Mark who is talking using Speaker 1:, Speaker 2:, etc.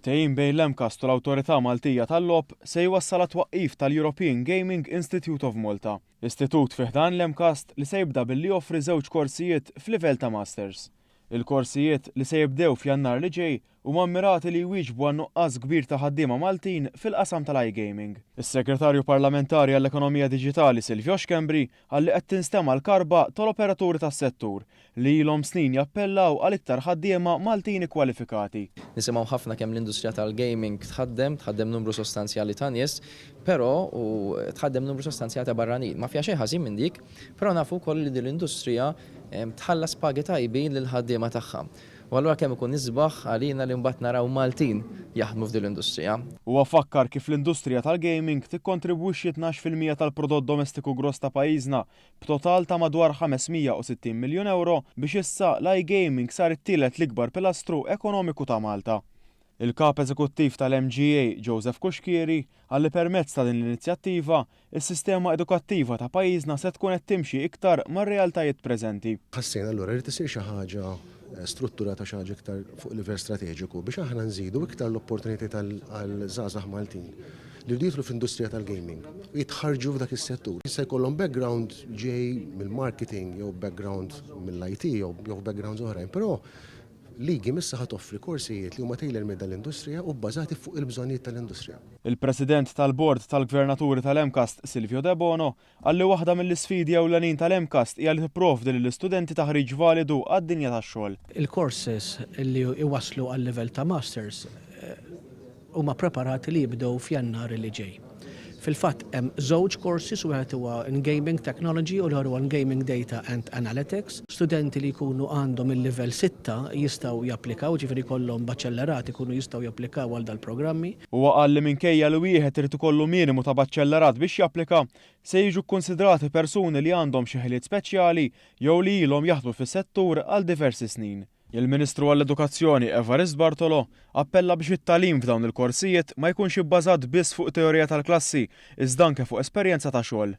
Speaker 1: Ftehim bejn l-MCAST u l-Awtorità Maltija tal-Logħob se jwassal għat-twaqqif tal-European Gaming Institute of Malta, istitut fi ħdan l-MCAST li se jibda billi joffri żewġ korsijiet f'livell ta' Masters. Il-korsijiet, li se jibdew f'Jannar li ġej, huma mmirati li jwieġbu għan-nuqqas kbir ta' ħaddiema Maltin fil-qasam tal-iGaming. Is-Segretarju Parlamentari għall-Ekonomija Diġitali Silvio Schembri qal li qed tinstema' l-karba tal-operaturi tas-settur li ilhom snin jappellaw għal iktar ħaddiema Maltin ikkwalifikati.
Speaker 2: Nisimgħu ħafna kemm l-industrija tal-gaming tħaddem, tħaddem numru sostanzjali ta' nies, però u tħaddem numru sostanzjali ta' barranin. Ma fiha xejn ħażin minn dik, però nafu wkoll li din l-industrija tħallas pagi tajbin lill-ħaddiema tagħha. U allura kemm ikun isbaħ għalina li mbagħad naraw Maltin jaħdmu f'din l-industrija.
Speaker 1: Huwa fakkar kif l-industrija tal-gaming tikkontribwixxi 12% tal-prodott domestiku gross ta' pajjiżna b'total ta' madwar 560 miljun ewro biex issa l-iGaming sar it-tielet l-ikbar pilastru ekonomiku ta' Malta. Il-Kap Eżekuttiv tal-MGA, Joseph Cuschieri, qal li permezz ta' din l-inizjattiva, is-sistema edukattiva ta' pajjiżna se tkun qed timxi iktar mar-realtajiet preżenti.
Speaker 3: Ħassejna allura irid isir xi ħaġa strutturata xi ħaġa iktar fuq livell strateġiku biex aħna nżidu iktar l-opportunitajiet għal żgħażagħ Maltin li jridu jidħlu fl-industrija tal-gaming u jitħarrġu f'dak is-settur. Jista' jkollhom background ġej mill-marketing jew background mill-IT jew backgrounds oħrajn, però L-IGIM issa ħa toffri korsijiet li huma tailor-made għall-industrija u bbażati fuq il-bżonnijiet tal-industrija.
Speaker 1: Il-President tal-Bord tal-Gvernaturi tal-MCAST, Silvio Debono, qal li waħda mill-isfidi ewlenin tal-MCAST hija li tipprovdi lill-istudenti taħriġ validu għad-dinja tax-xogħol.
Speaker 4: Il-courses li jwasslu għal-livell ta' Masters huma preparati li jibdew f'Jannar li ġej. Fil-fatt hemm żewġ courses, wieħed huwa in Gaming Technology u l-ieħor huwa in Gaming Data and Analytics. Studenti li jkunu għandhom il-livell sitta jistgħu japplikaw, jiġifieri jkollhom baċellerat ikunu jistgħu japplikaw għal dal-programmi.
Speaker 1: Huwa qal li minkejja li wieħed irid ikollu minimu ta' baċellerat biex japplika, se jiġu kkunsidrati persuni li għandhom xi ħiliet speċjali jew li ilhom jaħdmu fis-settur għal diversi snin. Il-Ministru għall-Edukazzjoni Evarist Bartolo appella biex it-tagħlim f'dawn il-korsijiet ma jkunx ibbażat biss fuq teorija tal-klassi iżda anke fuq esperjenza ta' xogħol.